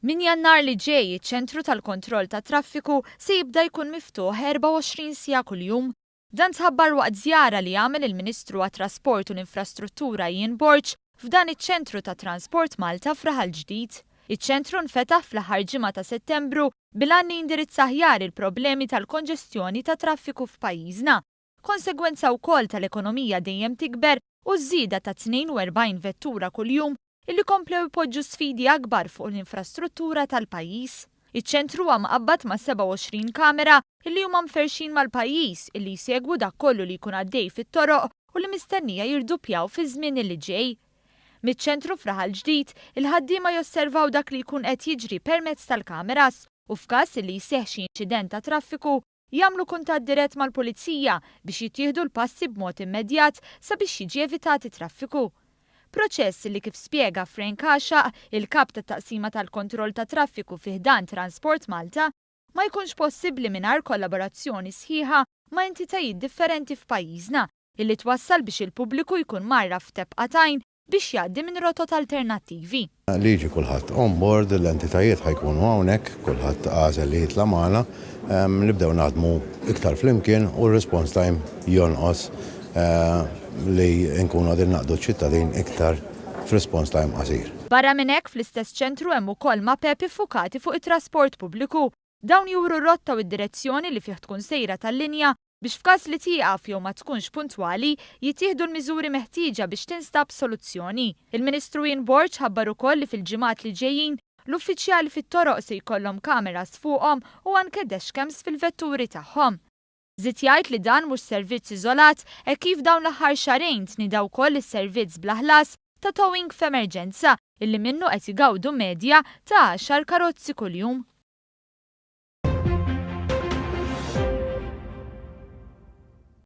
Minn Jannar li ġej, iċ-Ċentru tal-Kontroll tat-Traffiku se jibda jkun miftuħ 24 siegħa kuljum. Dan tħabbar waqt żjara li għamel il-Ministru għat-Trasport u l-Infrastruttura Ian Borg f'dan iċ-ċentru ta' Transport Malta f'Raħal Ġdid. Iċ-ċentru nfetaħ fl-aħħar ġimgħa ta' Settembru bil-għan li jindirizza aħjar il-problemi tal-konġestjoni tat-traffiku f'pajjiżna, konsegwenza wkoll tal-ekonomija dejjem tikber u ż-żieda ta' 42 vettura kuljum illi komplew ipoġġu sfidi akbar fuq l-infrastruttura tal-pajjiż. Iċ-ċentru huwa mqabbad ma' 27 kamera illi huma mferrxin mal-pajjiż illi jsegwu dak kollu li jkun għaddej fit-toroq u li mistennija jirduppjaw fiż-żmien illi ġej. Miċ-ċentru f'Raħal Ġdid, il-ħaddiema josservaw dak li jkun qed jiġri permezz tal-kameras u f'każ illi jseħħ xi inċident ta' traffiku, jagħmlu kuntatt dirett mal-Pulizija biex jittieħdu l-passi b'mod immedjat sabiex jiġi evitat it-traffiku. Proċess li kif spjega Frank Għaxaq, il-Kap tat-Taqsima tal-Kontroll tat-Traffiku fi ħdan Transport Malta, ma jkunx possibbli mingħajr kollaborazzjoni sħiħa ma' entitajiet differenti f'pajjiżna illi twassal biex il-pubbliku jkun mgħarraf f'tebqa t'għajn biex jgħaddi minn rotot alternattivi. Li jiġi kulħadd on board, l-entitajiet ħa jkunu hawnhekk, kulħadd għażel li jitla' magħna, nibdew naħdmu iktar flimkien u r-response time jonqos li nkunu qegħdin naqdu ċ-ċittadin iktar f'response time qasir. Barra minn hekk, fl-istess ċentru hemm ukoll mapep iffukati fuq it-trasport pubbliku. Dawn juru r-rotta u d-direzzjoni li fih tkun sejra tal-linja biex f'każ li tieqaf jew ma tkunx puntwali, jittieħdu l-miżuri meħtieġa biex tinstab soluzzjoni. Il-Ministru Ian Borg ħabbar ukoll li fil-ġimgħat li ġejjin, l-uffiċjali fit-toroq se jkollhom kameras fuqhom u anke dashcams fil-vetturi tagħhom. Żied jgħid li dan mhux servizz iżolat hekk kif dawn l-aħħar xahrejn tnieda wkoll is-servizz bla ħlas ta' towing f'emerġenza illi minnu qed igawdu medja ta' għaxar karozzi kuljum.